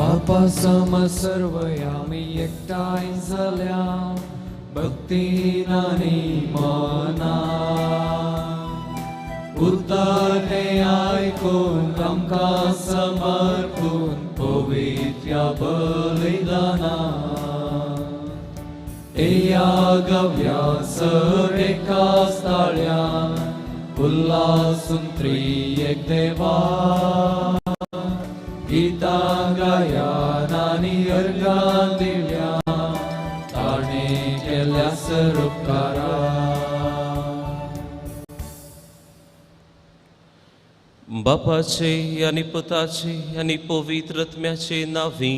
बापा सम सर्वय आमी एकठांय जाल्या भक्तीन आनी मनान. उतारणे आयकून आमकां समर्पून पवित्र बलिदाना. एया गव्या सर एका ताळ्यान उल्हासून त्रिएक देवा. गीतां गायान आनी अर्घां दिव्या ताणें केल्या सर उपकारा. बापाचे आनी पुताचे आनी पवित्र आत्म्याचे नांवी.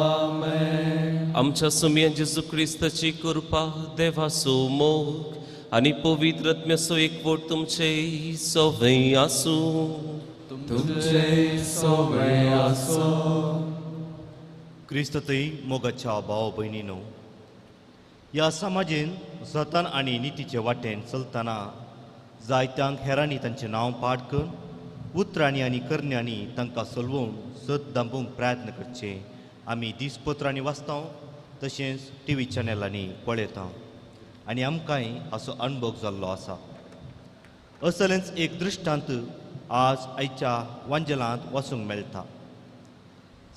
आमेन. आमच्या सुमया जेजू क्रिस्ताची कृपा, देवाचो मोग आनी पवित्र आत्म्याचो एकवट तुमचे सवय आसूं. तुमचे सवय आसूं. क्रिस्ततय मोगाच्या भाव भयणीनो, ह्या समाजेन सतान आनी नितीचे वाटेन चलतना जायत्यांक हेरांनी तांचें नांव पाड करून उतरांनी आनी करण्यांनी तांकां सलवून सत दांबूंक प्रयत्न करचे आमी दिसपत्रांनी वाचता, तशेंच टी व्ही चॅनलांनी पळयता आनी आमकांय हाचो अणभव जाल्लो आसा. असलेंच एक दृश्टांत आज आयच्या वांजेलांत वाचूंक मेळटा.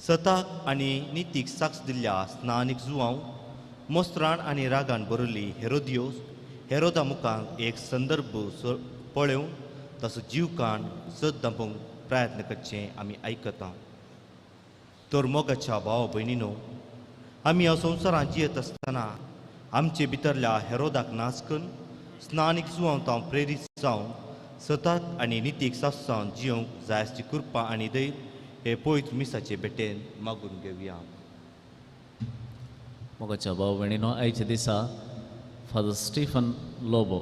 सताक आनी नितीक साक्ष दिल्ल्या स्नानीक जुवांव मोस्त्रान आनी रागान भरिल्ली हेरोदियोस हेरोदा मुखार एक संदर्भ पळोवन ताचो जीवकाण सत दांपूंक प्रयत्न करचें आमी आयकता. तर मोगाच्या भाव भयणीनो, आमी ह्या संवसारांत जियेत आसतना आमचे भितरल्या हेरोदाक नाश करून स्नानीक जुवांव तांव प्रेरीत जावन सताक आनी नितीक सास जावन जियोंक जाय आसची कृपा आनी धैर्य हे पवित्र मिसाचे भेटेन मागून घेवया. मोगाच्या भाव भयणीनो, आयच्या दिसा फादर स्टीफन लोबो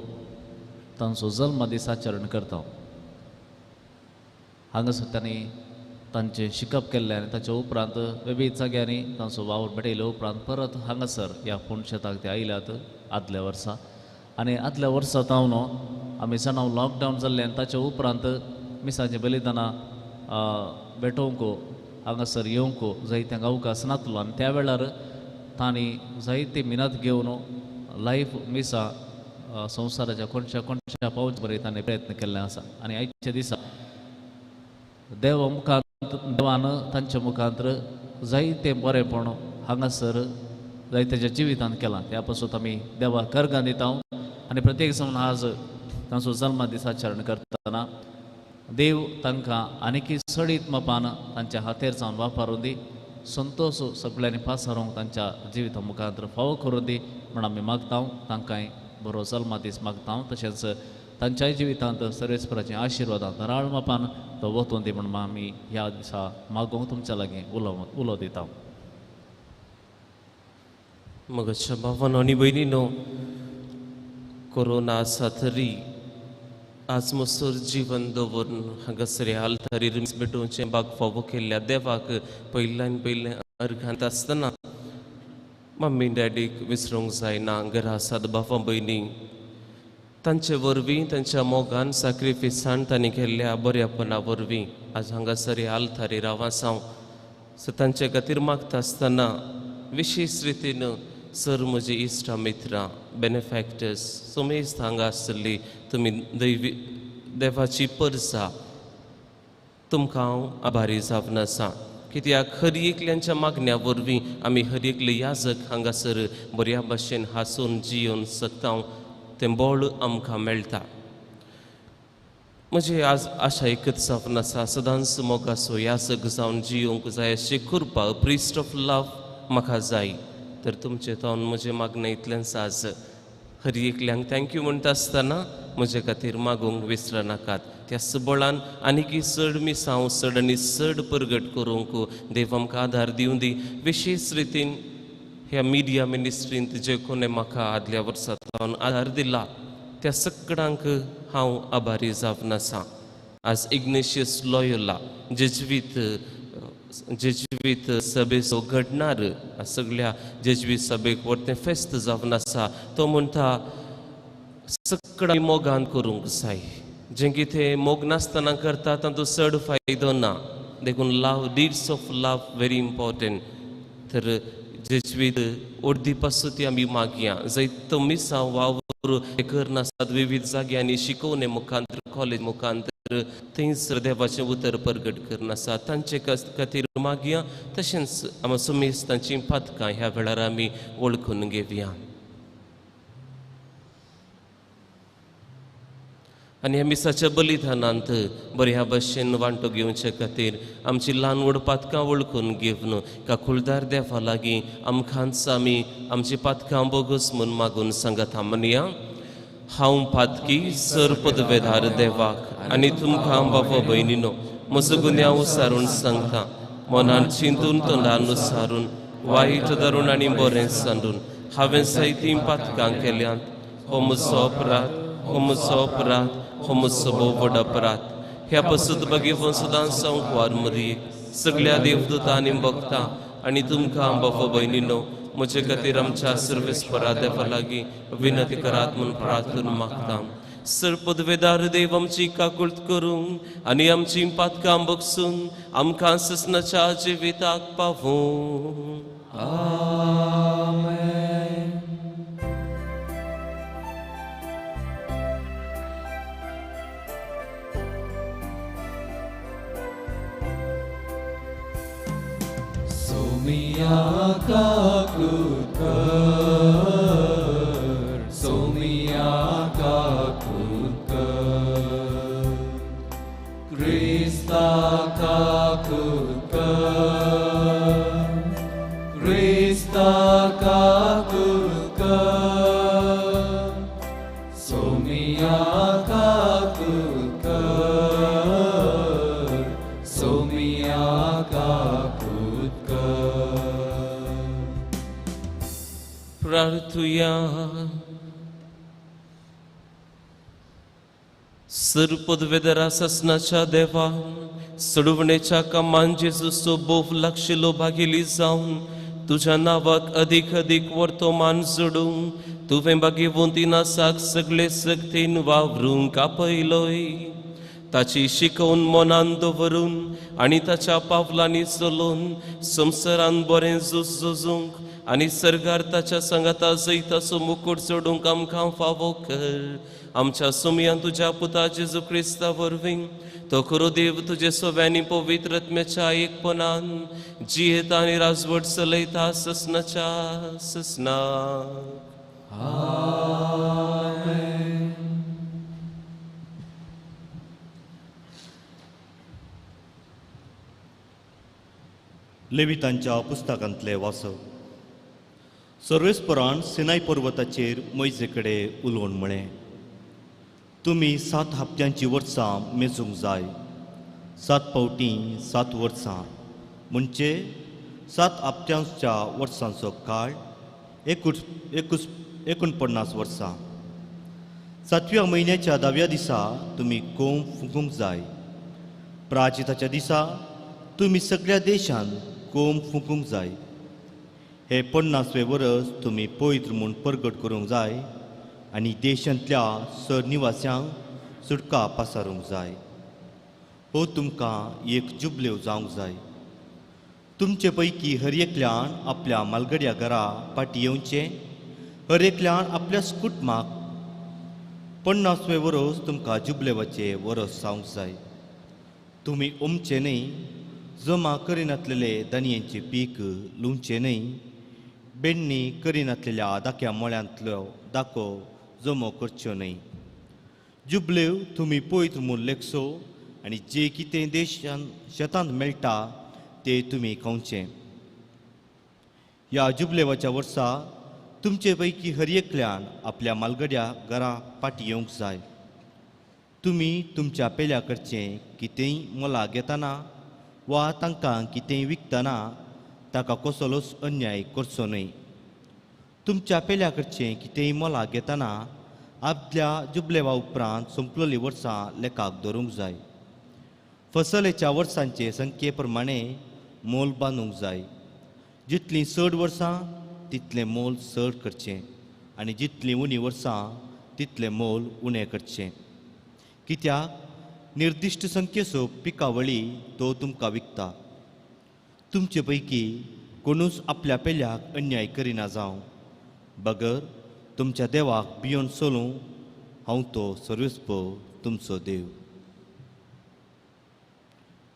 तांचो जल्म दीस आचरण करता. हांगासर तांणी तांचें शिकप केल्लें आनी ताच्या उपरांत विविध जाग्यांनी तांचो वावर भेटयले उपरांत परत हांगासर ह्या फोंड शेताक ते आयल्यात आदल्या वर्सा. आनी आदल्या वर्सा तावन आमी जाणा लॉकडावन जाल्लें आनी ताच्या उपरांत मिसाचें बलिदानां भेटोवंक हांगासर येवंक जायत्यांक अवकाश नातलो आनी त्या वेळार तांणी जायती मिनत घेवन लायव्ह मिसा संवसाराच्या कोणच्या कोणच्या पावच बरें तांणी प्रयत्न केल्ले आसा. आनी आयच्या दिसा देवा मुखांत देवान तांच्या मुखांत जायतें बरेंपण हांगासर जायत्याच्या जिवितांत केलां. त्या पासून आमी देवाक अर्गां दिता आनी प्रत्येक जावन आज तांचो जल्मा दीस आचरण करतना देव तांकां आनीकय चडीत मपान तांच्या हातेर जावन वापरून दी, संतोश सगळ्यांनी पासारूंक तांच्या जिविता मुखांत फावो करून दी म्हण आमी मागता. तांकांय बरो जल्मा दीस मागता, तशेंच तांच्याय जिवितांत सर्वेस्पराचे आशिर्वादां धाराळ मापान तो वतून दी म्हण आमी ह्या दिसा मागूंक तुमच्या लागीं उलो उलो दिता. मोगाच्या भावानो आनी भयणीनो, कोरोना आसा तरी आज मसर जिवन दवरून हांगासर ह्या आल्तारीर भेटोवचें भाग फावो केल्ल्या देवाक पयल्यान पयलें अर्घांत आसतना मम्मी डॅडीक विसरूंक जायना. घरा आसात भावा भयणी, तांचे वरवीं, तांच्या मोगान, साक्रिफिसान, तांणी केल्ल्या बऱ्यापणा वरवीं आज हांगासर ह्या आल्तारीर हांव आसा. सो तांचे खातीर मागता आसतना विशेश रितीन सर म्हजी इश्टा मित्रां, बेनिफॅक्टर्स, समेस्त हांगा आसली तुमी दैवी देवाची परसा, तुमकां हांव आभारी जावन आसा, कित्याक हर एकल्यांच्या मागण्या वरवीं आमी हर एकले याजक हांगासर बऱ्या भशेन हांसून जियोवन शकता, तें बळ आमकां मेळटा. म्हजी आज आशा एकच जावन आसा, सदांच मोगाचो याजक जावन जियोवंक जाय अशी कृपा, प्रिस्ट ऑफ लव म्हाका जाय. तर तुमचें तावन म्हजें मागणें इतलेंच. आज हर एकल्यांक thank you म्हणटा आसतना म्हजे खातीर मागूंक विसरनाकात. त्याच बळान आनीकय चड मिसांव चड आनी चड परगट करूंक देव आमकां आदार दिवं दी. विशेश रितीन ह्या मिडिया मिनिस्ट्रींत जे कोणें म्हाका आदल्या वर्सा सावन आदार दिला त्या सगळ्यांक हांव आभारी जावन आसा. आज इग्नेशियस लॉयोला जेजवीत जेजवीत सभेचो घडणार, सगळ्या जेजवीत सभेक व्हडलें फेस्त जावन आसा. तो म्हणटा, सगळ्या मोगान करूंक जाय. जें कितें मोग नासतना करता तातूंत चड फायदो ना. देखून love, deeds of love very important. तर जेजवीत ओर्दी पासून ती आमी मागया जंय मिसां वावर करनासतात विविध जाग्यांनी शिकोवणे मुखांतर कॉलेज मुखांतर थंयसर देवाचें उतर परगट करनासा तांचे खातीर मागया. तशेंच आमच्या सुमेस्तांची पातकां ह्या वेळार आमी वळखून घेवया. आनी ह्या मिसाच्या बलिदानांत बऱ्या भशेन वांटो घेवचे खातीर आमची ल्हान व्हड पातकां वळखून घेवन काकुळदार देवा लागीं आमकांच आमी आमची पातकां बोगस म्हूण मागून सांगता म्हणया. हांव पातकी सर पदवेदार देवाक आनी तुमकां बाबा भयणीनो म्हजो गुन्यांव उसारून सांगता. मनान चिंतून तोंडान उसारून वायट धरून आनी बरें सांडून हांवें जायतीं पातकां केल्यांत. हो म्हजो अपराध, हो म्हजो अपराध, हो म्हजो भोव व्हड अपराध. ह्या पसून बगेवन सदां संकवार मरयेक सगळ्या देवदूतांनी भक्तां आनी तुमकां बाबा भयणीनो म्हजे खातीर आमच्या सर्वेस्परा देवा लागीं विनंती करात म्हूण प्रार्थना मागता. सर पदवेदार देव आमची काकुळट करूंक आनी आमची पातकां बगसून आमकां ससनाच्या जिविताक पावूं. आमेन. सोमिया काकुळट कर, सोमिया काकुळट कर, क्रिस्ता काकुळट कर, क्रिस्ता काकुळट कर, सोमिया काकुळट कर, सोमिया काकुळट कर. प्रार्थुया. सर पदवेदरा ससनाच्या देवा सोडवणेच्या कामान जेजूचो बोव लागशिलो भागेली जावन तुज्या नांवाक अदीक अदीक वर्तमान जोडूंक तुवें बागेवन तिनासाक सगळे सक्तीन वावरूंक आपयलोय. ताची शिकोवन मनान दवरून आनी ताच्या पावलांनी चलोवन संवसारान बरें झूज झुजूंक आनी सरकार ताच्या सांगाता जैताचो मुकूट चडूंक आमकां फावो कर. आमच्या सुमयान तुज्या पुता जेजू क्रिस्ता वरवीं तो खरो देव तुजे सोव्यांनी पवित्र आत्म्याच्या एकपणान जियेता आनी राजवट चलयता ससनाच्या ससनाक. आमेन. लेवितांच्या पुस्तकांतले वाचप. सर्वेस्परान सिनाय पर्वताचेर मोयजे कडेन उलोवन म्हळें, तुमी 7 हप्त्यांची वर्सां मेजूंक जाय. 7 फावटीं 7 वर्सां म्हणजे 7 हप्त्यांच्या वर्सांचो काळ 49 वर्सां. 7व्या म्हयन्याच्या 10व्या दिसा तुमी कोंब फुंकूंक जाय. प्राचिताच्या दिसा तुमी सगळ्या देशांत कोंब फुंकूंक जाय. हे 50वें वरस तुमी पवित्र म्हूण परगट करूंक जाय आनी देशांतल्या सरनिवास्यांक सुटका पासारूंक जाय. हो तुमकां एक जुबलेव जावंक जाय. तुमचे पैकी हर एकल्यान आपल्या मालगड्या घरा फाटीं येवचें, हर एकल्यान आपल्या कुटुंबाक. 50वें वरस तुमकां जुबलेवाचें वरस जावंक जाय. तुमी ओमचें न्हय, जमा करिनातलेले दानयेचें पीक लुवचें न्हय, बेडणी करिनातलेल्या दाक्या मळ्यांतलो दाको जमो करच्यो न्हय. जुबलेव तुमी पवित्र म्हूण लेखसो आनी जें कितें देशान शेतांत मेळटा तें तुमी खावचें. ह्या जुबलेवाच्या वर्सा तुमचे पैकी हर एकल्यान आपल्या मालगड्या घरा फाटीं येवंक जाय. तुमी तुमच्या पेल्या कडचें कितेंय मोला घेतना वा तांकां कितेंय विकतना ताका कसलोच अन्याय करचो न्हय. तुमच्या पेल्या कडचें कितेंय मोला घेतना आपल्या जुबलेवा उपरांत सोंपलेलीं वर्सां लेखाक धरूंक जाय. फसलेच्या वर्सांचे संख्ये प्रमाणे मोल बांदूंक जाय. जितलीं चड वर्सां तितलें मोल चड करचें आनी जितलीं उणी वर्सां तितलें मोल उणें करचें. कित्याक निर्दिश्ट संख्येचो पिकावळी तो तुमकां विकता. तुमचे पैकी कोणूच आपल्या पेल्याक अन्याय करिना जावं, बगर तुमच्या देवाक भियोन चलूं. हांव तो सर्वेस्पो तुमचो देव.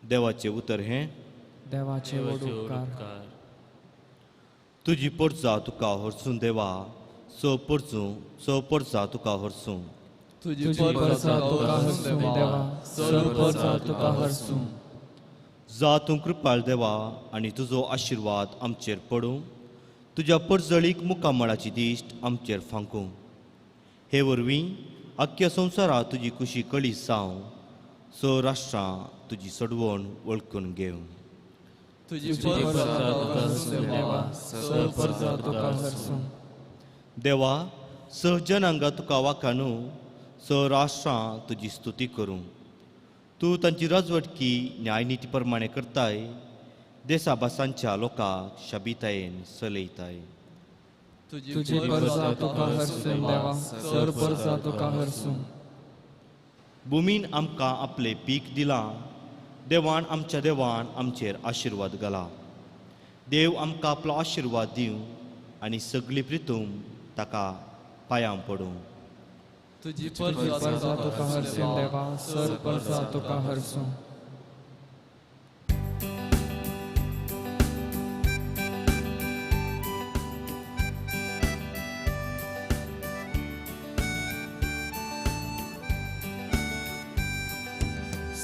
देवाचें उतर हें. देवाचे व्हड उपकार. तुजी परजा तुका हरसूं देवा, स परजूं स परजा तुका हरसूं. तुजी परजा तुका हरसूं देवा, स परजा तुका हरसूं. जा तूं कृपाळ देवा आनी तुजो आशिर्वाद आमचेर पडूं, तुज्या परजळीक मुखामळाची दिश्ट आमचेर फांकूं. हे वरवीं आख्ख्या संवसाराक तुजी खुशी कळी जावं, स राष्ट्रां तुजी सडवण वळखून घेवं. तुजी परजा तुका हरसूं देवा, स परजा तुका हरसूं. देवा, स जनांगां तुका वाखाणू, स राष्ट्रां तुजी स्तुती करूं. तूं तांची राजवटकी न्यायनिती प्रमाणे करताय, देसा भासांच्या लोकांक शाबितायेन चलयताय. तुजी परजा तुका हरसूं देवा, स परजा तुका हरसूं. भुमीन आमकां आपलें पीक दिलां, देवान आमच्या देवान आमचेर आशिर्वाद घाला. देव आमकां आपलो आशिर्वाद दिवं आनी सगळी प्रितूम ताका पांयां पडूं. तुजी परजा तुका हरसूं देवा, स परजा तुका हरसूं.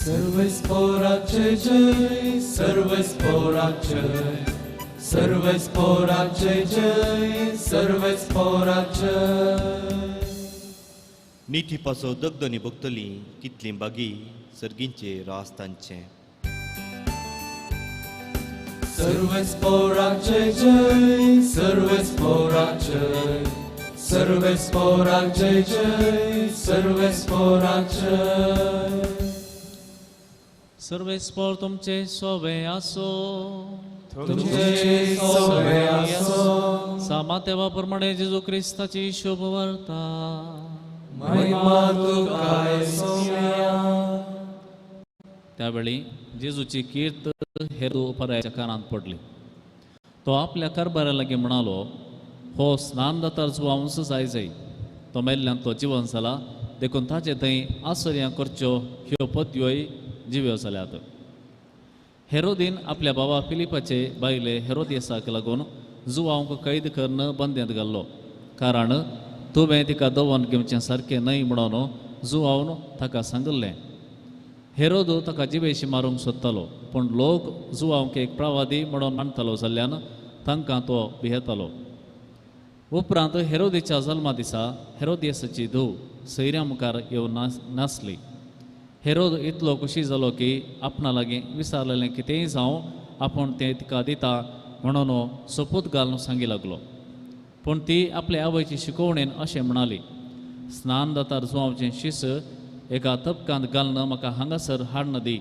सर्वेस्पोराचे जय, सर्वेस्पोराचे, सर्वेस्पोराचे जय, सर्वेस्पोराचे. निती पासो दगदनी भोगतली कितली बागी सर्गींचे रास तांचे. सर्वेस्पोराचे जय, सर्वेस्पोराचे, सर्वेस्पोराचे जय, सर्वेस्पोराचे. सर्वेस्पोर तुमचे सोबे आसो, तुमचे सोबे आसो. सामातेवा प्रमाणे जेजू क्रिस्ताची शुभ वार्ता. महिमा तुका सोम्या. त्यावेळी जेजूची कीर्त हेरोद परायाच्या कानांत पडली. तो आपल्या कारभारा लागीं म्हणालो, हो स्नानदातार जुवांवच जाय जाय, तो मेल्ल्यान तो जिवन जाला, देखून ताचे थंय आसर्यां करच्यो ह्यो पद्योय जिव्यो जाल्यात. हेरोदीन आपल्या बाबा फिलिपाचे बायले हेरोदियसाक लागून जुवांक कैद करून बंद्यांत घाल्लो, कारण तुवें तिका दवोन घेवचें सारकें न्हय म्हणून जुवावन ताका सांगिल्लें. हेरोद ताका जिवेशी मारूंक सोदतालो, पूण लोक जुवांक एक प्रवादी म्हणून मानतालो जाल्ल्यान तांकां तो भियेतालो. उपरांत हेरोदीच्या जल्मा दिसा हेरोदियसाची धूव सैऱ्यां मुखार येवन नासली. हेरोद इतलो खुशी जालो की आपणा लागीं विचारलेलें कितेंय जावं आपूण तें तिका दिता म्हणून सोपूत घालून सांगी लागलो. पूण ती आपले आवयची शिकोवणेन अशें म्हणाली, स्नानदातार जुवांवचें शीस एका तबकांत घालून म्हाका हांगासर हाडन दी.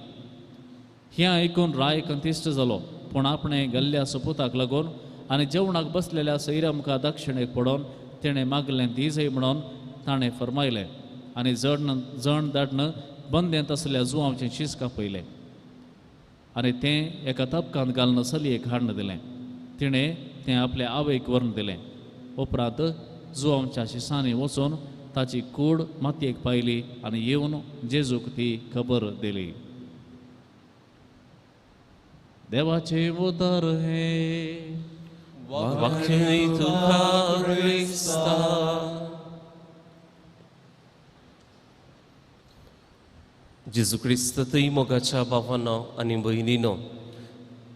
हें आयकून राय कंतिश्ट जालो, पूण आपणें घाल्ल्या सोपुताक लागून आनी जेवणाक बसलेल्या सैऱ्या मुखार दक्षिणेक पडोवन तेणें मागलें दी जाय म्हणून ताणें फरमायलें आनी जण दाडन बंदेंत आसल्या जुवांवचें शीस कापयलें आनी तें एका तबकांत घालून चलयेक हाडून दिलें. तिणें तें आपल्या आवयक व्हरून दिलें. उपरांत जुवांवच्या शिसांनी वचून ताची कूड मातयेक पायली आनी येवन जेजूक ती खबर दिली. देवाचें उतर हें. वाक्य तुका क्रिस्ता. जेजू क्रिस्त थंय मोगाच्या भावानो आनी भयणीनो,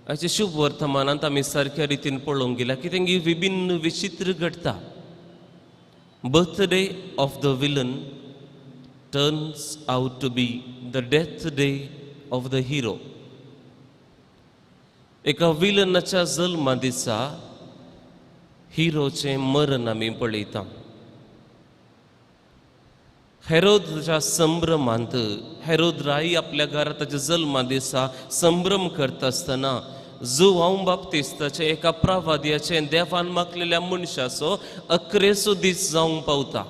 आयच्या शुभ वर्तमानांत आमी सारक्या रितीन पळोवंक गेल्या की तेंगे विभिन्न विचित्र घडटा. Birthday of the villain turns out to be the death day of the hero. एका विलनाच्या जल्मा दिसा हिरोचें मरण आमी पळयता. हेरोदच्या संभ्रमांत हेरोद राय आपल्या घरा ताच्या जल्मा दिसा संभ्रम करता आसतना जुवांव बाप्तिस्ताचे एका प्रवाद्याचे देवान मागलेल्या मनशाचो अकरेचो दीस जावंक पावता.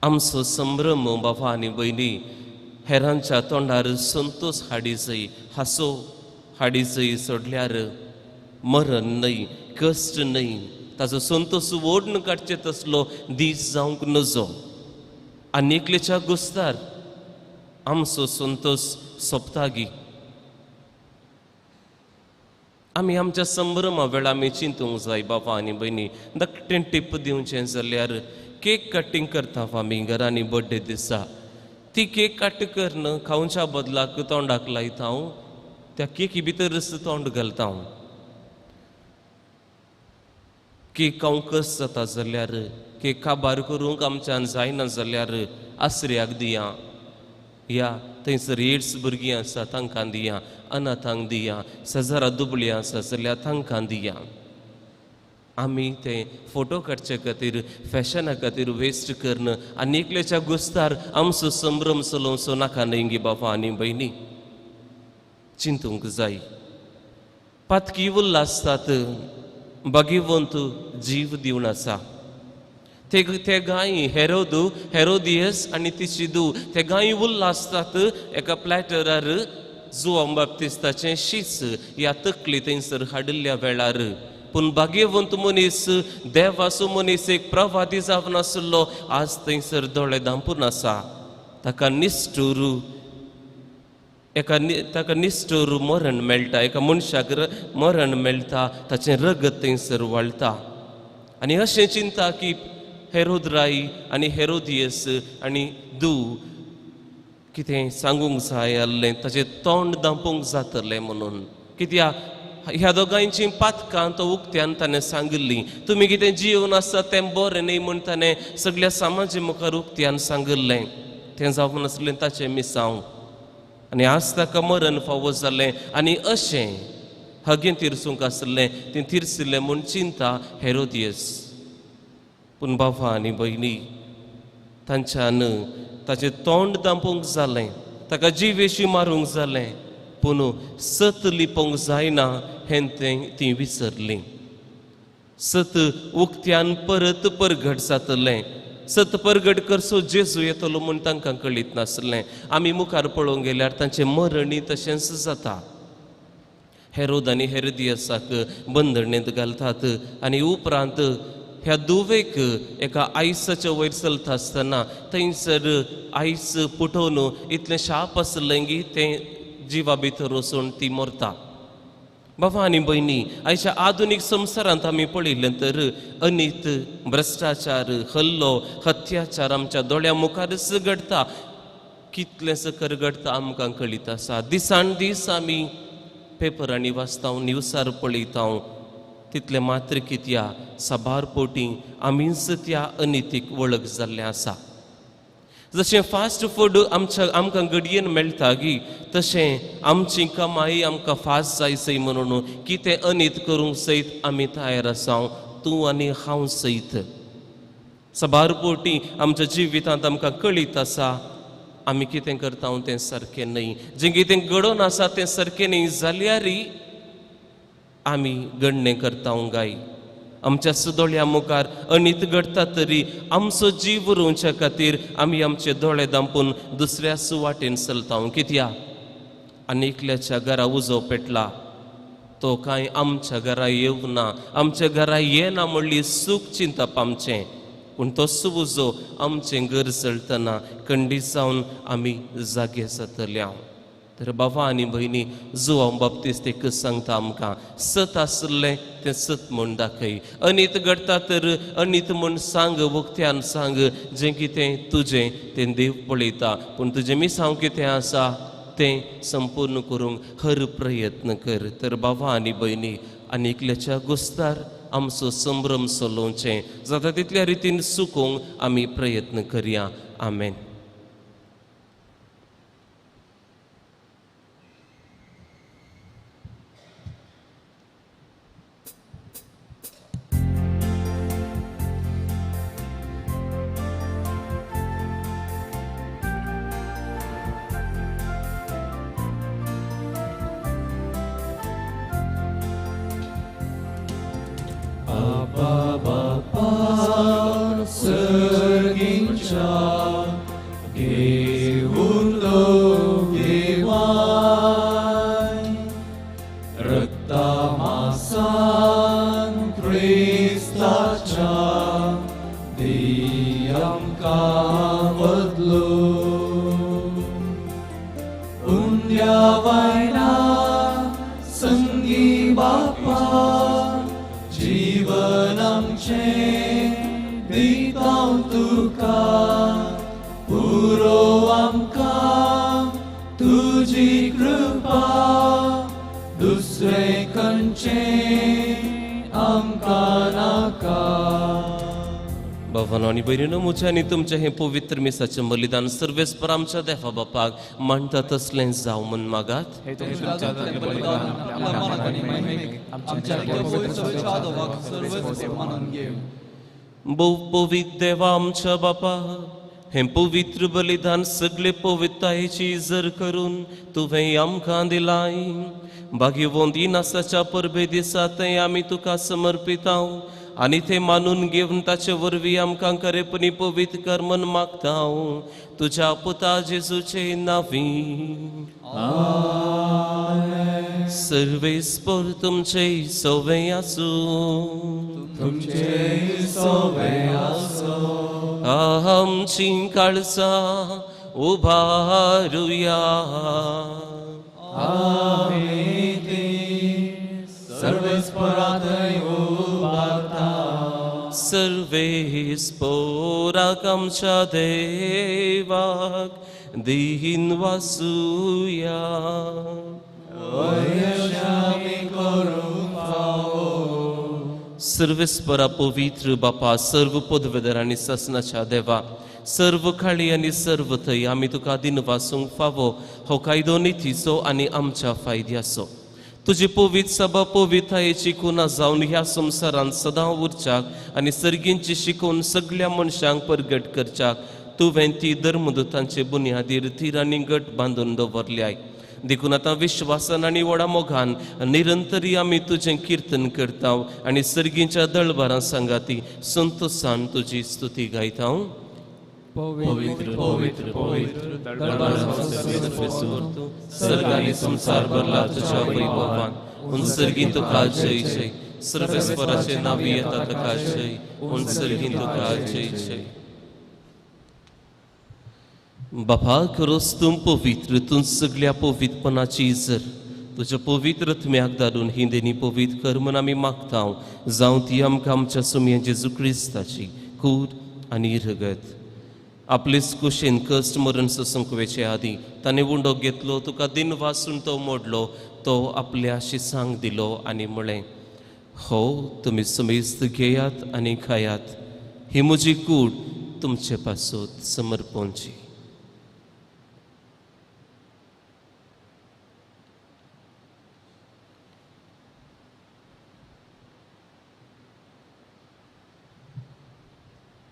आमचो संभ्रम बाबा आनी भयणी हेरांच्या तोंडार संतोश हाडीजय, हांसो हाडीजय सोडल्यार मरण न्हय, कश्ट न्हय, ताजो संतोश ओडून काडचे तसलो दीस जावंक नजो. आनी एकलेच्या गुस्तार आमचो संतोश सोंपतागी. आमी आमच्या संभ्रमा वेळार आमी चिंतूंक जाय बाबा आनी भयणी. धाकटें टिप दिवचें जाल्यार केक कटींग करता आमी घरांनी बड्डे दिसा, ती केक कट करून खावच्या बदलाक तोंडाक लायता हांव, त्या केकी भितरच तोंड घालता हांव. केक खावंक कस जाता जाल्यार, केक काबार करूंक आमच्यान जायना जाल्यार आसऱ्याक दिया, या थंयसर एड्स भुरगीं आसा तांकां दिया, अनाथांक दिया, सजारा दुबळी आसा जाल्यार तांकां दिया. आमी ते फोटो काडचे खातीर, फॅशना खातीर वेस्ट करून आनी एकल्याच्या गुस्तार आमचो संभ्रम चलोवचो नाका न्हय गे बाबा आनी भयणी. चिंतूंक जाय. पातकी उल्लासतात, भाग्यवंत जीव दिवन आसा. ते गाय हेरोदू, हेरोदियस आनी तिची धूव ते गाय उल्लासतात एका प्लॅटरार जुवांव बाप्तिस्ताचें शीस ह्या तकली थंयसर हाडिल्ल्या वेळार. पूण भाग्यवंत मनीस, देवाचो मनीस, एक प्रवादी जावन आशिल्लो, आज थंयसर दोळे धांपून आसा. ताका निश्ठूर एका ताका निश्ठूर मरण मेळटा, एका मनशाक मरण मेळटा, ताचें रगत थंयसर व्हाळटा. आनी अशें चिंता की हेरोद राय आनी हेरोदियस आनी धूव कितें सांगूंक जाय आसलें, ताचें तोंड धांपूंक जातलें म्हणून. कित्याक ह्या दोगांयची पातकां तो उक्त्यान ताणें सांगिल्लीं. तुमी कितें जिवन आसा तें बरें न्हय म्हूण ताणें सगळ्या समाजा मुखार उक्त्यान सांगिल्लें. तें जावन आसलें ताचें मिसांव आनी आज ताका मरण फावो जालें. आनी अशें हगें तिरसूंक आसलें तें तिरसिल्लें म्हूण चिंता हेरोदियस. पूण बाबा आनी भयणी तांच्यान ताचें तोंड धांपूंक जालें, ताका जिवेशी मारूंक जालें, पूण सत लिपोवंक जायना हें तीं विसरलीं. सत उक्त्यान परत परगट जातलें, सत परगट करसो जेजू येतलो म्हूण तांकां कळीत नासलें. आमी मुखार पळोवंक गेल्यार तांचें मरणय तशेंच जाता. हेरोद आनी हेरोदियसाक बंदणेंत घालतात आनी उपरांत ह्या दुवेक एका आयसाच्या वयर चलता आसतना थंयसर आयस पुटोवन इतलें शाप आसलें की तें जिवा भितर वचून ती मरता. बाबा आनी भयणी, आयच्या आधुनीक संवसारांत आमी पळयलें तर अनीत, भ्रश्टाचार, हल्लो, हत्याचार आमच्या दोळ्या मुखारच घडटा. कितलें सकर घडटा आमकां कळीत आसा. दिसान दीस आमी पेपरांनी वाचता, न्यूसार पळयता. तितलें मात्र कित्या साबार पोटी आमीच त्या अनितीक वळख जाल्लें आसा. जशें फास्ट फूड आमकां घडयेन मेळटा गी, तशें आमची कमाई आमकां फास्ट जाय सय म्हणून कितें अनीत करूंक सयत आमी तयार आसा, तूं आनी हांव सयत. साबार पोटी आमच्या जिवितांत आमकां कळीत आसा आमी कितें करता तें सारकें न्हय, जें कितें घडोवन आसा तें सारकें न्हय जाल्यारय आमी गणणें करता गाय. आमच्या दोळ्या मुखार अनीत घडटा तरी आमचो जीव उरोवच्या खातीर आमी आमचे दोळे धांपून दुसऱ्या सुवाटेन चलता. कित्याक आनी एकल्याच्या घरा उजो पेटला, तो कांय आमच्या घरा येवना, आमच्या घरा येना म्हणली सूख चिंतप आमचें, पूण तो उजो आमचें घर चलतना खंडीत जावन आमी जागे जातले. तर बाबा आनी भयणी, जुवांव बाप्तिस्त एकच सांगता आमकां, सत आसलें तें सत म्हूण दाखय, अनीत घडटा तर अनीत म्हूण सांग, उक्त्यान सांग, जें कितें तुजें तें देव पळयता, पूण तुजें मिसांव कितें आसा तें संपूर्ण करूंक हर प्रयत्न कर. तर बाबा आनी भयणी, आनी एकल्याच्या गुस्तार आमचो संभ्रम चलोवचें जाता तितल्या रितीन चुकोवंक आमी प्रयत्न करया. आमेन. Abba, Baba, Sergincha. आमकां बदलू उंड्या वायना संगी बापा जीवन आमचें दिता तुका पुरो आमकां तुजी कृपा दुसरें खंयचें आमकां नाका. भावांनो आनी भयणीनो, म्हज्या आनी तुमचें हें पवित्र मिसाचें बलिदान सर्वेस्पर आमच्या देवा बापाक मांडटा तसलें जावं म्हूण मागात. भोव पवित्र देवा आमच्या बापा, हें पवित्र बलिदान सगळे पवित्रतायेची जर करून तुवें आमकां दिलाय. भाग्यवंत इनासाच्या परबे दिसा तें आमी तुका समर्पिताव आनी तें मानून घेवन ताचे वरवीं आमकां खरेपणी पवित्र कर म्हूण मागताव तुज्या पुता जेजूचे नांवी. सर्वेस्पर तुमचे सवे आसूं. तुमचे सवे आसूं. आमची काळजां उबारुया. आमी ती सर्वेस्पराथंय उबारता. सर्वेस्पराक आमच्या देवाक दीन वासुया. सर्वेस्परा पवित्र बापा, सर्व पदवेदर आनी सासनाच्या देवा, सर्व खाळी आनी सर्व थंय आमी तुका दिन वासूंक फावो हो कायदो नितीचो आनी आमच्या फायद्याचो. तुजी पवित्र सभा पवित्रतायेची खुना जावन ह्या संवसारांत सदां उरच्याक आनी सर्गींची शिकोवन सगळ्या मनशांक परगट करच्याक तुवें ती धर्मदूतांचे बुन्यादीर थीर आनी गट बांदून दवरल्याय. देखून आतां विश्वासान आनी व्हडा मोगान निरंतरी आमी तुजें किर्तन करता आनी सर्गींच्या दळबारां सांगाती संतोसान तुजी स्तुती गायता. पवित्र पवित्र पवित्र सर्ग आनी संवसार भरला तुज्या वैभवान. उन सर्गीं तुका जय जय. सर्वेस्पराचे नांवी येता तुका जय. उन सर्गीं तुका जय जय. बापा, खरोच तूं पवित्र, तूं सगळ्या पवित्रपणाची जर तुज्या पवित्र आत्म्याक धाडून ही देणी पवित्र कर म्हूण आमी मागता. जावं ती आमकां आमच्या सुमया जेजू क्रिस्ताची कूड आनी रगत. आपलेच कुशेन कश्ट मरण सोसूंक वेचे आदीं ताणें उंडो घेतलो, तुका दिन वासून तो मोडलो, तो आपल्या शिसांक दिलो आनी म्हळें, हो तुमी समेस्त घेयात आनी खायात, ही म्हजी कूड तुमचे पासत समर्पणची.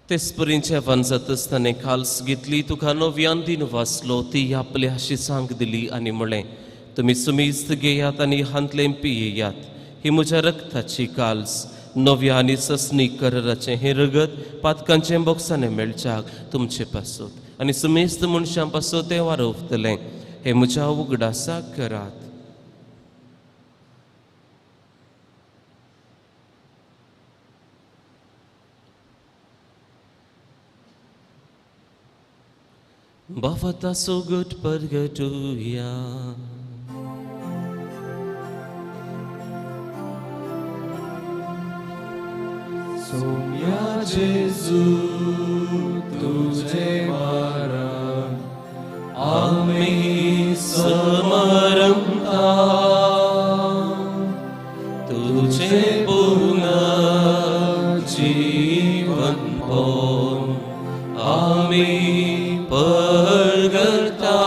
तेच परीन जेवण जातच ताणें काल्स घेतली, तुका नव्यान दिन वाचलो, ती आपल्या शिसांक दिली आनी म्हळें, तुमी सुमेस्त घेयात आनी हांतलें पियेयात, ही म्हज्या रक्ताची काल्स, नव्या आनी ससनी कराराचें हें रगत पातकांचें बोक्साणें मेळच्याक तुमचे पासत आनी सुमेस्त मनशां पासत तें वारवतलें. हें म्हज्या उगडासाक करात. Bhavata sugod परगटुया. सोम्या जेजू तुझे मरण आमी समरता, तुझे पुनः जीवन पोन आमी परगटा.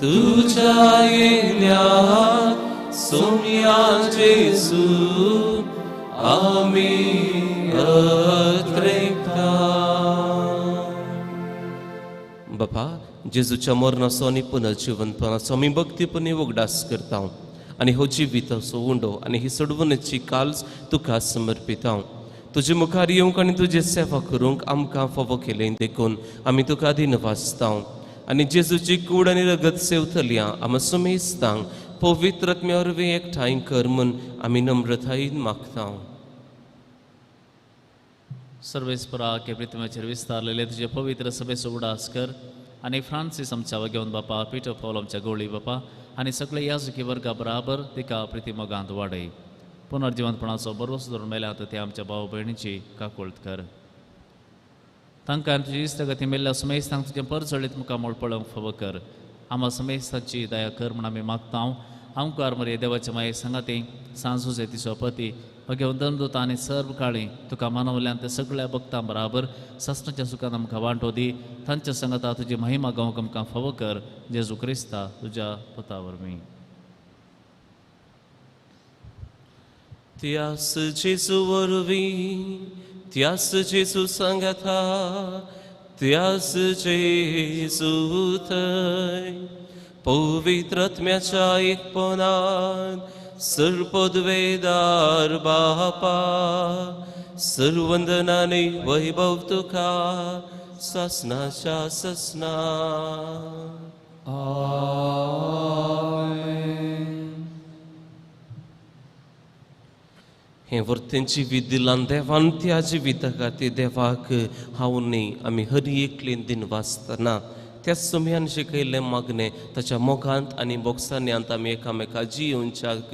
तुझ्या येण्याक सोम्या जेजू आमी अत्रेकता. बापा, जेजूच्या मरणाचो आनी पुनर्जिवनपणाचो आमी भक्तीपणी उगडास करता आनी हो जिविताचो उंडो आनी ही सोडवणेची काल्स तुका समर्पिता. तुजे मुखार येवंक आनी तुजी सेवा करूंक आमकां फावो केलें देखून आमी तुका दिनवासता आनी जेजूची कूड आनी रगत सेवतल्या आमी सुमेस्तांक पवित्र आत्म्या वरवीं एकठांय कर म्हूण आमी नम्रतायेन मागता. सर्वेस्परा के प्रिथ्वीचेर विस्तारलेले तुजे पवित्र सभेचो उडास कर आनी फ्रांसीस आमच्या वगेवन बापा, पिटर पॉल आमच्या गोळी बापा आनी सगळे याजकी वर्गा बराबर तिका प्रिती मोगांत वाडय. पुनर्जिवंतपणाचो बरोस धरून मेल्यात ते आमच्या भाव भयणीची काकुळट कर. तांकां तुजी इश्टागती मेल्ल्या समेस्तांक तुजें परजळीत मुखामळ पळोवंक फावो कर. आमा समेस्तांची दया कर म्हूण आमी मागता. आमकार मरे देवाचे माये सांगाती सांजुजे तिचो पती भगवंत धर्मदूत आनी सर्व काळी तुका मानवल्यान ते सगळ्या भक्तां बराबर सासणाच्या सुखान आमकां वांटो दी. तांच्या सांगाता तुजी महिमा गावंक आमकां फावो कर. जेजू क्रिस्ता तुज्या पुता वरवीं. त्यास जेजू वरवीं, त्यास जेजू सांगाता, त्यास जेजू थंय पवित्र आत्म्याच्या एकपणान सर्वपदवेदार बापा सर्वंदनाने वैभव तुका सासनाच्या ससना. हें वर्तें जिवीत दिलां देवान त्या जिविता खातीर देवाक हांव न्ही आमी हर एकलेन दिन वाचतना त्या समयान शिकयल्लें मागणें ताच्या मोगांत आनी बोगसान्यांत आमी एकामेका जियोवच्याक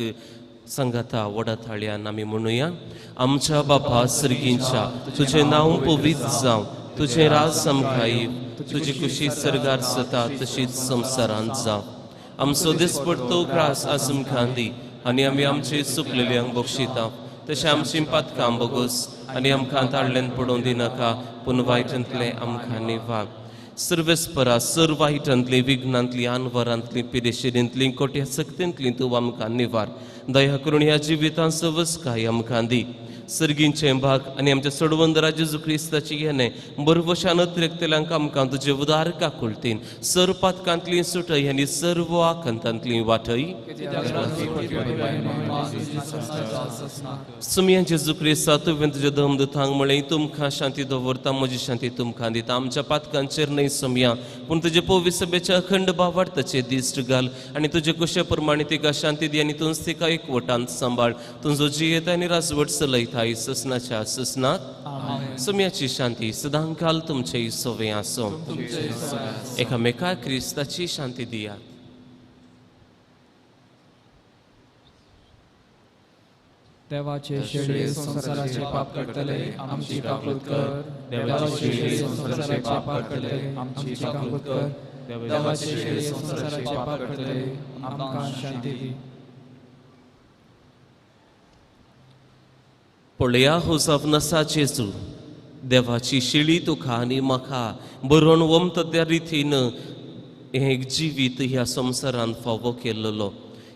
सांगाता व्हडा थाळयान आमी म्हणुया. आमच्या बापा सर्गींच्या, तुजें नांव पवित्र जावं, तुजें राज आमकां येवं, तुजी खुशी सर्गार जाता तशीच संवसारांत जावं. आमचो दिसपडतो ग्रास आज आमकां दी आनी आमी आमचे चुकलेल्यांक बक्षिता तशें आमची पातकां बोगस आनी आमकां ताडल्यान पडोवंक दिनाका पूण वायटांतलें आमकां निवार. सर्वेस्परा सर वायटांतली विघ्नांतली आनवरांतली पिरेशिरींतली कोट्या सक्तींतली तूं आमकां निवार. दया करून ह्या जिवितांत सवसकाय आमकां दी. सर्गींचें भाग आनी आमच्या सोडवंदरा जेजू क्रिस्ताची येणें बरवशान अतिरेकतल्यांक आमकां तुजे उदार काकुळतीन सर पातकांतली सुटय आनी सर्व आकांतांतली वाटय. सुमया जेजू क्रिस्ता तुवें तुज्या दमदूतांक म्हळें तुमकां शांती दवरता म्हजी शांती तुमकां दिता. आमच्या पातकांचेर न्हय सुमया पूण तुजे पवित्र सभेच्या अखंड भावार्थाचेर दिश्ट घाल आनी तुजे कुशे प्रमाणे तिका शांती दी आनी तूंच तिका एकवटांत सांबाळ. तुजो जियेता आनी राजवट चलयता ससनाच्या ससनात. सुम्याची शांती सदांकाल तुमचे सोवे आसो. एकामेका क्रिस्ताची शांती दियात. देवाचे शेळये संवसाराचे पाप काडटले आमची काकूत कर. देवाचे शेळये संवसाराचे पाप काडटले आमची काकूत कर. देवाचे शेळये संवसाराचे पाप काडटले आमकां शांती दी. पळया हो जावन जेजू देवाची शेळी तुका आनी म्हाका बरोवन वमता त्या रितीन हें एक जिवीत ह्या संवसारांत फावो केल्लो.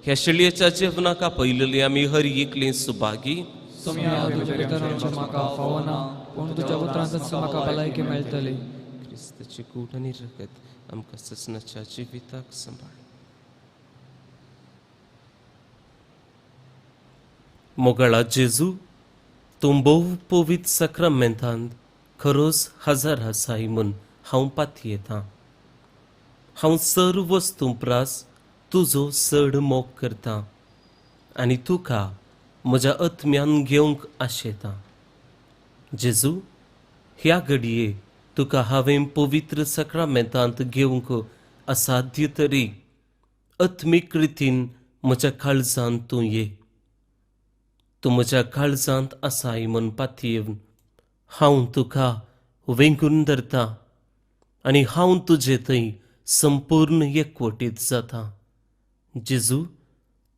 ह्या शेळयेच्या जेवणाक आपयलेली आमी हर एकली सुभागी. म्हाका फावना पूण तुज्या उतरांतच म्हाका भलायकी मेळटली. क्रिस्ताची कूड आनी रगत आमकां ससनाच्या जिविताक सांबाळ. मोगाळा जेजू तूं भोव पवित्र साक्रामेंतांत खरोच हजार आसाय म्हूण हांव पातयेतां. हांव सर्व वस्तूं प्रास तुजो चड मोग करतां आनी तुका म्हज्या आत्म्यान घेवंक आशेतां. जेजू ह्या घडये तुका हांवें पवित्र साक्रामेंतांत घेवंक असाध्य तरी आत्मीक रितीन म्हज्या काळजांत तूं ये. तूं म्हज्या काळजांत आसाय म्हूण पातयेवन हांव तुका वेंगून धरता आनी हांव तुजे थंय संपूर्ण एकवटीत जाता. जेजू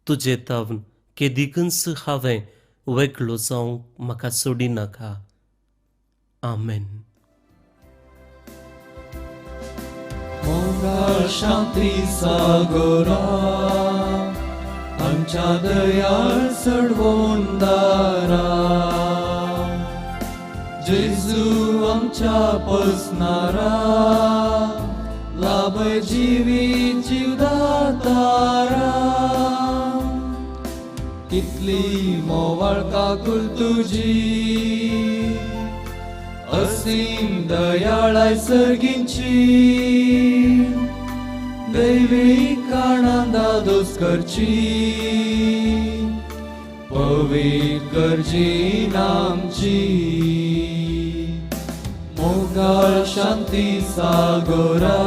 तुजे तावन केदीकच हांवें वेगळो जावंक म्हाका सोडिनाका. आमेन. मोगाळ शांती सागरा आमच्या दयाळ सडवोंदारा जेजू आमच्या पसनारा लाभय जिवी जिवदातारा. कितली मोवाळ काकुल तुजी असीम दयाळाय सर्गींची दैवी कारणां दादोस करची पवित्र गरजी आमची. मोगाळ शांती सागोरा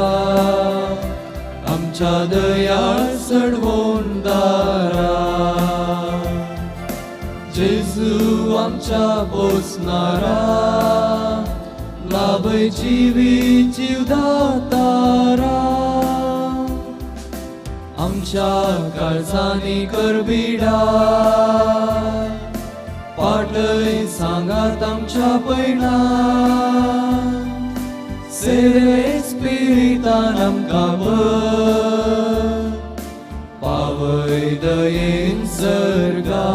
आमच्या दयाळ सडवून दारा जेजू आमच्या पोसणारा लाभय जिवी जीवदातारा आमच्या काळजांनी करबिडा पाटय सांगात आमच्या पयणा सेवे स्पिरितान आमकां भर पावय दयेन सर्गा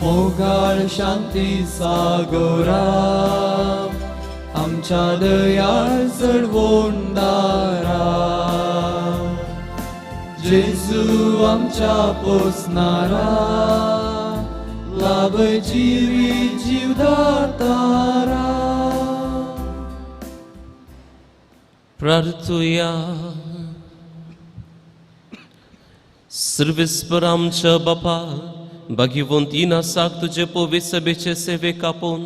मोगाळ शांती सागोरा आमच्या दयाळ चडवून दारा जेजू आमच्या पोसणारा लाभय जिवी जीवदातारा. प्रार्थुया. सर्वेस्पर आमच्या बापा भाग्यवंत इनासाक तुजे पवित्र सभेचे सेवेक आपोवन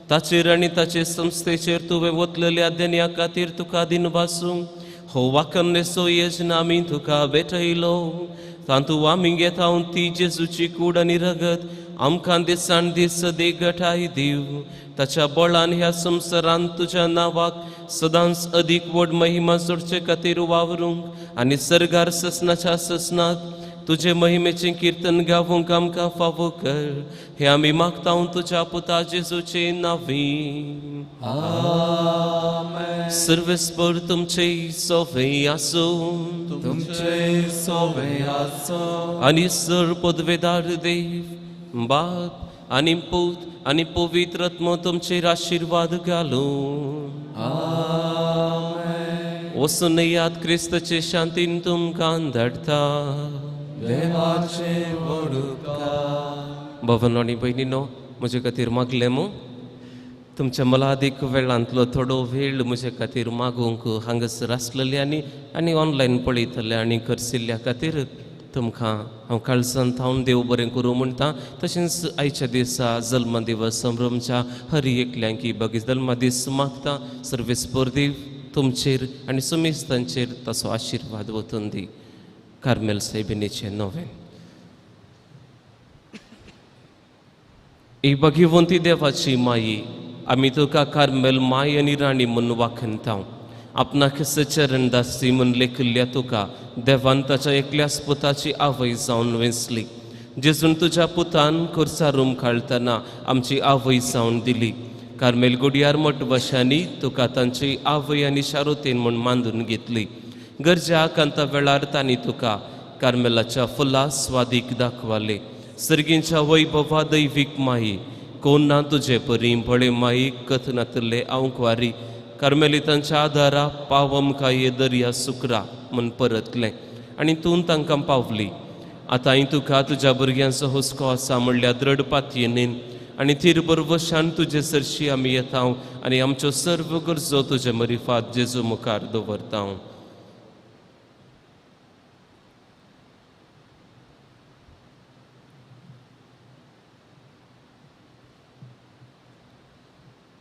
ताचेर आनी ताचे संस्थेचेर तुवें वतलेल्या देण्या खातीर तुका दिनवासूं. हो वाकन्नेसो येजना आमी तुका भेटयलो तातूंत आमी घेता ती जेजूची कूड आनी रगत आमकां दिसान दीस सदेगठाय दिव. ताच्या बळान ह्या संवसारांत तुज्या नांवाक सदांच अदीक व्हड महिमा जोडचे खातीर वावरूंक आनी सर्गार ससनाच्या ससनात तुजे महिमेचें किर्तन गावूंक आमकां फावो कर. हें आमी मागता तुज्या पुता जेजूचे नांवी. आमेन. सर्वेस्पर तुमचे सोवे आसूं. तुमचे सोवे आसूं. आनी सर पदवेदार देव बाप आनी पूत आनी पवित्र आत्मो तुमचेर आशिर्वाद घालूं. आमेन. वचून याद क्रिस्ताचे शांतीन तुमकां धाडटा. देवाचे व्हड उपकार. भवन आनी भयणीनो म्हजे खातीर मागलें मू तुमच्या मलादीक वेळांतलो थोडो वेळ म्हजे खातीर मागूंक हांगासर आसलेले आनी आनी ऑनलायन पळयतले आनी करसिल्ल्या खातीर तुमकां हांव काळजान थावन देव बरें करूं म्हणटा. तशेंच आयच्या दिसा जल्मदिवस संभ्रमच्या हर एकल्यांकी बगीच जल्मदीस मागता. सर्वेस्पर देव तुमचेर आनी सुमेस्तांचेर ताचो आशिर्वाद वतून दी. कार्मेल सायबिणीचें नवें. ही भगिवंती देवाची माई आमी तुका कार्मेल माय आनी राणी म्हूण वाखणता. आपणाक सचरण दासी म्हूण लेखिल्ल्या तुका देवान ताच्या एकल्याच पुताची आवय जावन वेंचली. जेजून तुज्या पुतान खुर्सा रूम काडटना आमची आवय जावन दिली. कार्मेल गुडियार मठवशांनी तुका तांची आवय आनी शारोतेन म्हूण मांदून घेतली. गरज्या आकांता वेळार तांणी तुका कार्मेलाच्या फुलां स्वादीक दाखवाले. सर्गींच्या वैभवा दैवीक माई कोण ना तुजे परी भळे माई कथनातले आंकवारी कार्मेलितांच्या आदारा पावम काये दर्या सुकरा म्हूण परतलें आनी तूं तांकां पावली. आतां तुका तुज्या भुरग्यांचो हुस्को आसा म्हणल्यार द्रड पातयेन आनी थीर बरवशान तुजे सरशी आमी येता आनी आमच्यो सर्व गरजो तुजे मरिफात जेजू मुखार दवरता.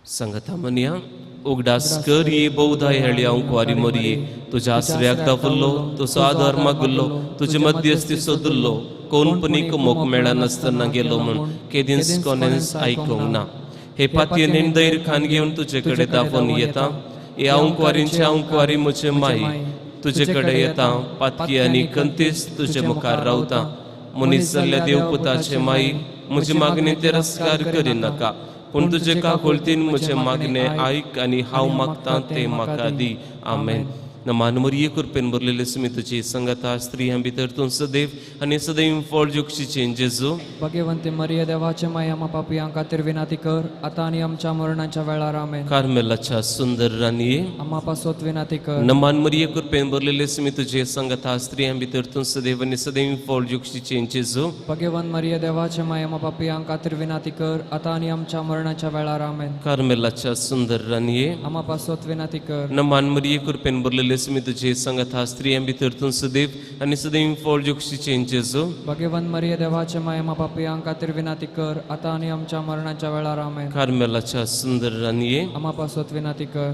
सांगता म्हणया उगडास कर ये बहुधा हेळी हांव मरये तुज्या आसऱ्याक दावल्लो तुजो आदार मागुल्लो तुजे मध्यस्थी सोदुल्लो कोण पनी कुमोक मेळनासतना गेलो म्हूण केदींच कोणेंच आयकूंक ना. हे पातयेन धैर्य खान घेवन तुजे कडेन दाखोवन येता. हे हांव कुवारी म्हजे माई तुजे कडेन येता. पातकी आनी कंतीस तुजे मुखार रावता. मनीस जाल्ल्या देवपुताचे माई म्हजी मागणी तिरस्कार करिनाका पूण तुजे काकुळतीन म्हजें मागणें आयक आनी हांव मागतां तें म्हाका दी. आमेन. नमान मरिये कृपेन भरलेले सुमी तुजी संगता स्त्रियां भितर तूं सदैव आनी सदैव फळ जुक्षीचें जेजू. भगवंती मरिये देवाचे माय आमा पापयां खातीर विनंती कर आतां आनी आमच्या मरणाच्या वेळार. आमेन. कार्मेलाच्या सुंदर राणये आमा पासत विनंती कर. नमान मरिये कृपेन भरलेले सुमी तुजी संगता स्त्रियां भितर तूं सदैव आनी सदैव फळ जुक्षीचें जेजू. भगवंत मरिये देवाचे माय आमा पापयां खातीर विनंती कर आतां आनी आमच्या मरणाच्या वेळार. आमेन. कार्मेलाच्या सुंदर राणये आमा पासत विनंती कर. नमान मरिये कृपेन भरलेले भरलेस मी तुझे संगता स्त्रियां भितर तूं सदैव आनी सदैव फळ जोक्षीचें जेजू. भाग्यवंत मरिये देवाचे माये मा पापयांक खातीर विनाती कर आतां आनी आमच्या मरणाच्या वेळार. आमेन. कार्मेलाच्या सुंदर रानये आमा पासत विनाती कर.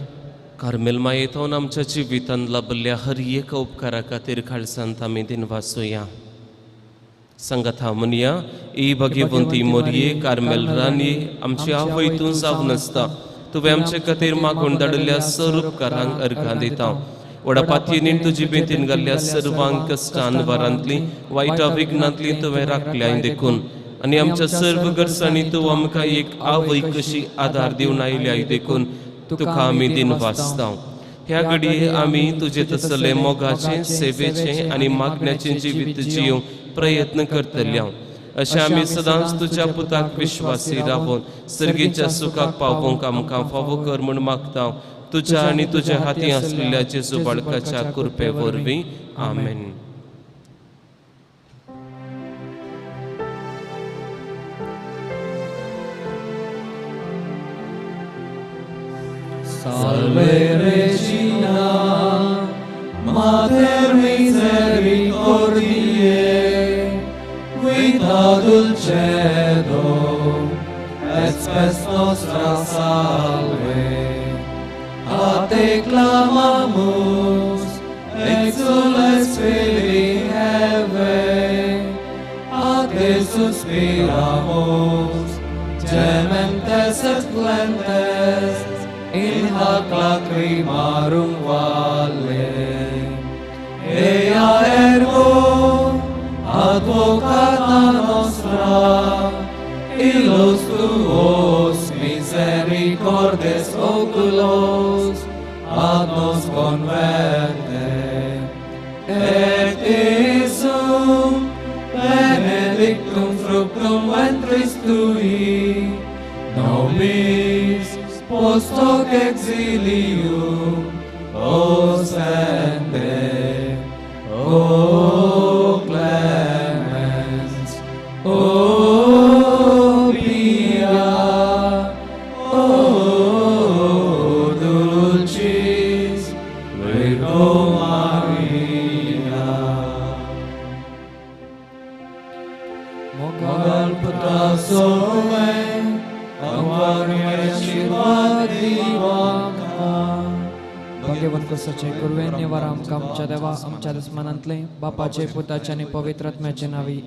कार्मेल माये थावन आमच्या जिवितांत लाभल्ल्या हर एका उपकारा खातीर खालसांत आमी दिनवासोया. संगता म्हणया, ए भाग्यवंती मोरये कार्मेल रानये आमची आवय तूं जावन आसता. तुवें आमचे खातीर मागून धाडिल्ल्या सर उपकारांक अर्घां दिता. व्हडा पातयेन तुजी बेंतीन घाल्ल्या सर्वांक कश्टान वारांतली वायटा विघ्नांतली तुवें राखल्याय देखून आनी आमच्या सर्व गरजांनी तूं आमकां एक आवय कशी आदार दिवन आयल्याय देखून तुका आमी दिनवासता. ह्या घडये आमी तुजे तसले मोगाचें सेवेचें आनी मागण्याचें जिवीत जियोवंक प्रयत्न करतल्या. अशें आमी सदांच तुज्या पुताक विश्वासी रावून सर्गीच्या सुखाक पावोवंक आमकां फावो कर म्हूण मागता. तुज्या आनी तुज्या हाती आसलेल्या जेजू बाळकाच्या कृपे वरवीं. आमेन. Salve Regina, Mater misericordiae, vita dulcedo, et spes nostra salve. A te clamamus, exules filii Eve, a te suspiramus, gementes et plentes, in hac lacrimarum valle. Ea ergo, advocata nostra, illos tuos misericordes oculos ad nos converte. Et Iesum benedictum fructum ventris tui, nobis post hoc exilium ostende. O clemens, O pia, O dulcis Virgo Maria. Mogal putra sove, भाग्यवंत कसाचे कुरवे निवार आमकां आमच्या देवा आमच्या दुस्मानांतले बापाचे पुताचे आनी पवित्र आत्म्याचे नावी.